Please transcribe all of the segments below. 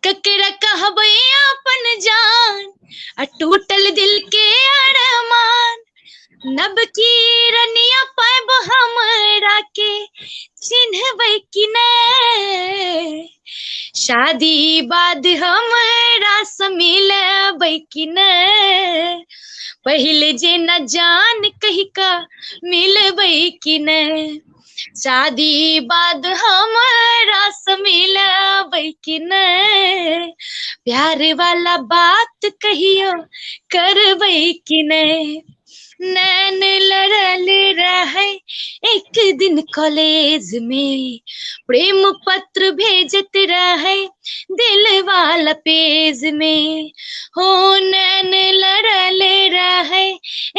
ककरा कहबै अपन जान, आ टूटल दिल के अरमान। नब की रनिया पायब हमरा के चिन्हबै कि नै, शादी बाद हमरा से मिलबै कि नै, पहिले जे न जान कहि का मिलबै कि नै, शादी बाद हमरा से मिलबै कि नै, प्यार वाला बात कहियो करबै कि नै। नैन लड़ल रहे एक दिन कॉलेज में, प्रेम पत्र भेजत रहे दिल वाला पेज में। हो नैन लड़ल रहे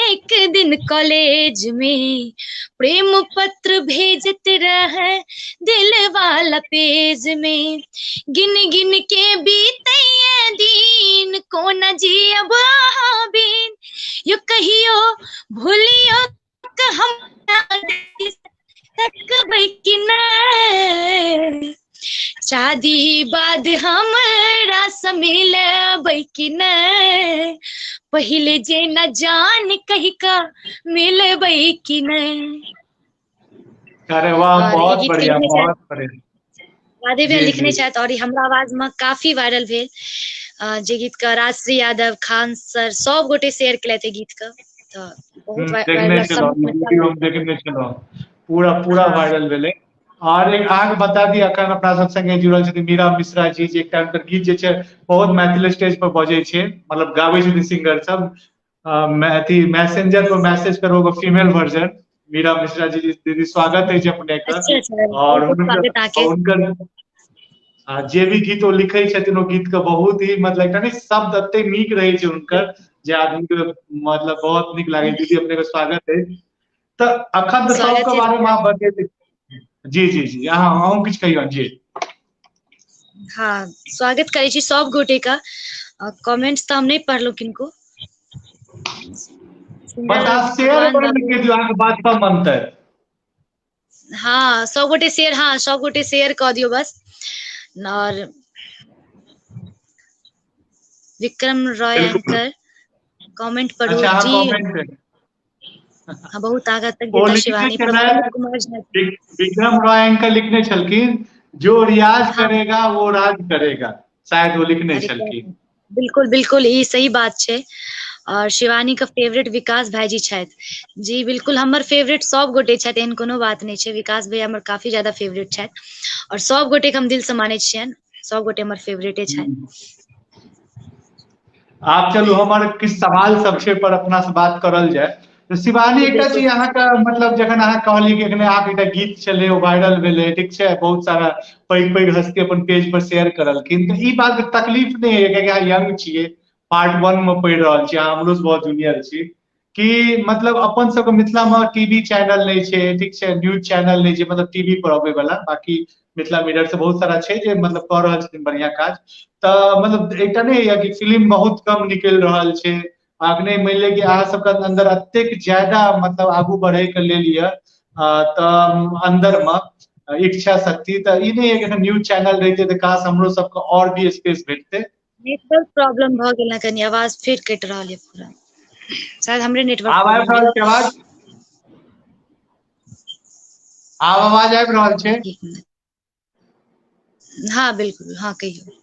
एक दिन कॉलेज में, प्रेम पत्र भेजत रहे दिल वाला पेज में। गिन गिन के बीते दिन, कोना जियब अहाँ बिन, यो कहियो भूलियो हम तकबै कि नै, शादी बाद हमरा से मिलबै कि नै, पहिले जे न जान कहि का मिलबै कि नै। अरे वाह, बहुत बढ़िया, बहुत बढ़िया। राधे भैया लिखने छथि और हमरा आवाज में काफी वायरल भेल जे गीत का राजश्री यादव, खान सर सब गोटे शेयर केलथि गीत का, तऽ बहुत वायरल देखने छलहुँ, पूरा पूरा वायरल भेलै। और एक अहाँके बता दी, अखन अपना सब संगे जुड़ल छथिन मीरा मिश्रा जी, जे एकटा हुनकर गीत जे छै बहुत मैथिल स्टेज पर बजै छै, मतलब गाबै छथिन सिंगर सब। अथी मैसेंजर पर मैसेज करो फीमेल वर्जन, मीरा मिश्रा जी दीदी स्वागत है अपने का। और हुनकर जे भी गीत ओ लिखै छथिन ओ गीत के बहुत ही मतलब एकटा नहि शब्द एते नीक रहै छै हुनकर जे आदमी के मतलब बहुत नीक लागै। दीदी अपने के स्वागत है। तऽ अखन तऽ सबके बारे मे अहाँ बतेली। जी जी जी, अहाँ अहूँ किछु कहियौ जी। हाँ, स्वागत करै छी सब गोटे का। कमेंट्स तऽ हम नहि पढ़लहुँ किनको। बस अहाँ शेयर कर दियौ, अहाँके बात सब मनतै। हाँ, सब गोटे शेयर, हाँ सब गोटे शेयर कऽ दियौ बस। और विक्रम रॉय एंकर कमेंट पढ़ू जी। हाँ, बहुत आगा तक गेता शिवानी कुमार झा। विक्रम रॉय एंकर लिखने छलखिन, जो रियाज करेगा वो राज करेगा, शायद वो लिखने छलखिन। बिल्कुल बिल्कुल, ई सही बात छै। और शिवानी के फेवरेट विकास भाईजी छथि जी। बिल्कुल, हमर फेवरेट सब गोटे छथि, एहन कोनो बात नहि छै। विकास भैया हमर काफी ज्यादा फेवरेट छथि और सब गोटे के हम दिल से मानै छियनि, सब गोटे हमर फेवरेटे छथि। आप चलू हमर किछु सवाल सब छै पर अपना से बात करल जाय। तऽ शिवानी, एकटा चीज अहाँके मतलब जखन अहाँ कहलियै कि एखने अहाँके एकटा गीत छलै ओ वायरल भेलै, ठीक छै, बहुत सारा पैघ पैघ हस्ती अपन पेज पर शेयर करलखिन, तऽ ई बात के तकलीफ नहि होइया कियाकि अहाँ यंग छियै, पार्ट 1 मे पढ़ि रहल छी, अहाँ हमरो से बहुत जूनियर छी, कि मतलब अपन सबके मिथिला मे टीवी चैनल नहि छै, ठीक छै, न्यूज चैनल नहि छै, मतलब टीवी पर अबै वाला, बाकी मिथिला मिरर से बहुत सारा छै जे मतलब कऽ रहल छथिन बढ़िया काज। तऽ मतलब एकटा नहि होइया कि फिल्म बहुत कम निकलि रहल छै, अखने मानि लिअ कि अहाँ सबके अन्दर एतेक ज्यादा मतलब आगू बढ़े के लेल यऽ तऽ अन्दर मे इच्छा शक्ति, तऽ ई नहि है कि न्यूज चैनल रहिते तऽ काश हमरो सबके और भी स्पेस भेटते। नेटवर्क प्रॉब्लम भऽ गेल कनी, आवाज फेर कटि रहल यऽ पूरा, शायद हमरे नेटवर्क। आब आबि रहल छै आवाज? आब आवाज आबि रहल छै? हाँ बिल्कुल, हाँ कहियौ।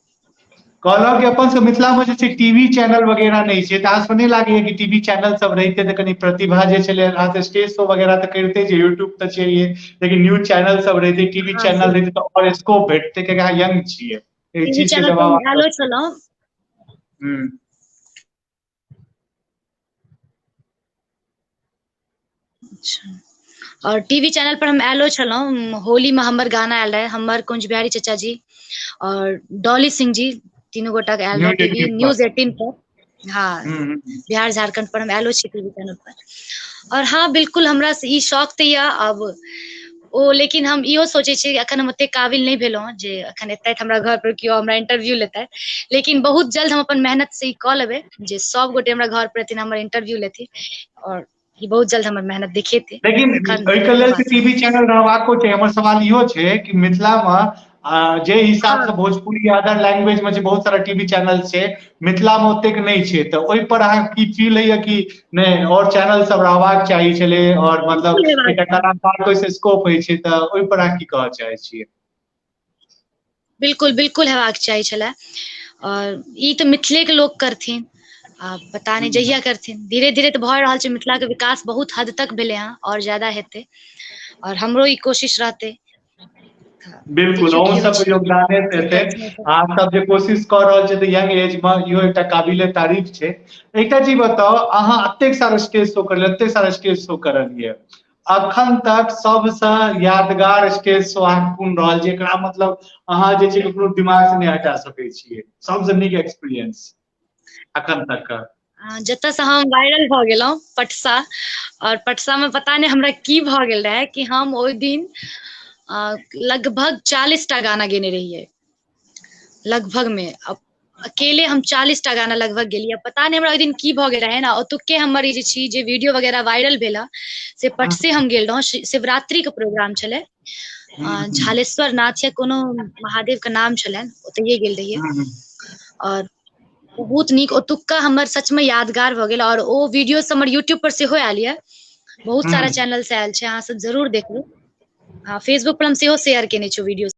कहलहुँ कि अपन सब मिथिला मे जे छै टीवी चैनल वगैरह नहि छै, तऽ अहाँ सबके नहि लागैया कि टीवी चैनल सब रहिते तऽ कनि प्रतिभा जे छलै, अहाँ तऽ स्टेज शो वगैरह तऽ करिते छै, यूट्यूब तऽ छैहे, लेकिन न्यूज चैनल सब रहिते, टीवी चैनल रहिते तऽ और स्कोप भेटते, कियाकि अहाँ यंग छियै। एहि चीज के जवाब। अच्छा, और टीवी चैनल पर हम आयलो छलहुँ, होली में हमर गाना आयल रहे, हमर कुंज बिहारी चाचा जी और डॉली सिंह जी, तीनू गोटा के आयल रहे टीवी न्यूज 18 पर। हाँ, बिहार झारखंड पर हम आयलो छी टीवी चैनल पर। और हाँ बिल्कुल, हमरा ई शौक तऽ यऽ अब ओ, लेकिन हम इहो सोचै छियै अखन हम ओते काबिल नहि भेलहुँ जे अखन एतै हमरा घर पर केओ हमरा इंटरव्यू लेतै, लेकिन बहुत जल्द हम अपन मेहनत से ई कऽ लेबै जे सब गोटे हमरा घर पर एथिन, हमर इंटरव्यू लेथिन और ई बहुत जल्द हमर मेहनत देखेतै। लेकिन ओहिके लेल टीवी चैनल रहबाको छै। हमर सवाल इहो छै कि मिथिला मे जे हिसाब से भोजपुरी अदर लैंग्वेज में बहुत सारा टीवी चैनल छै, मिथिला में ओतेक नहि छै, तऽ ओहि पर अहाँ की फील होइया कि नहि और चैनल सब रहबाक चाही छलै और मतलब एकटा कलाकार के ओहिसँ स्कोप होइ छै, तऽ ओहि पर अहाँ की कहऽ चाहै छियै? बिल्कुल बिल्कुल हेबाक चाही छलै। और ई तऽ मिथिले के लोक करथिन, आ पता नहि जहिया करथिन, धीरे धीरे तऽ भऽ रहल छै, मिथिला के विकास बहुत हद तक भेलै हँ और ज्यादा हेतै और हमरो ई कोशिश रहतै। बिल्कुल, अहूँ सब योगदाने हेतै। अहाँ सब जे कोशिश कऽ रहल छै तऽ यंग एज मे इहो एकटा काबिले तारीफ छै। एकटा चीज बताउ, अहाँ एतेक सारा स्टेज शो करलियै, एतेक सारा स्टेज शो करलियै, अखन तक सबसँ यादगार स्टेज शो अहाँ कोन रहल जेकरा मतलब अहाँ जे छै ककरो दिमाग से नहि हटा सकै छियै, सबसँ नीक एक्सपीरियंस अखन तक का? जतऽ से हम वायरल भऽ गेलहुँ पटसा, और पटसा में पता नहि हमरा की भऽ गेल रहै कि हम ओहि दिन लगभग 40 टा गाना गेने रहियै लगभग मे। अकेले हम 40 टा गाना लगभग गेलियै। पता नहि हमरा ओहि दिन की भऽ गेल रहै ने। ओतुके हमर ई जे छी जे वीडियो वगैरह वायरल भेल, से पटसे हम गेल रहौं। शिवरात्रि के प्रोग्राम छलै, झालेश्वर नाथ या कोनो महादेव के नाम छलनि, ओतहिए गेल रहियै और बहुत नीक ओतुक्का हमर सचमे यादगार भऽ गेल। और ओ वीडियो सब हमर यूट्यूब पर सेहो आयल यऽ, बहुत सारा चैनल से आयल छै, अहाँ सब जरूर देखबै। हँ, फेसबुक पर हम सेहो शेयर केने छी वीडियो।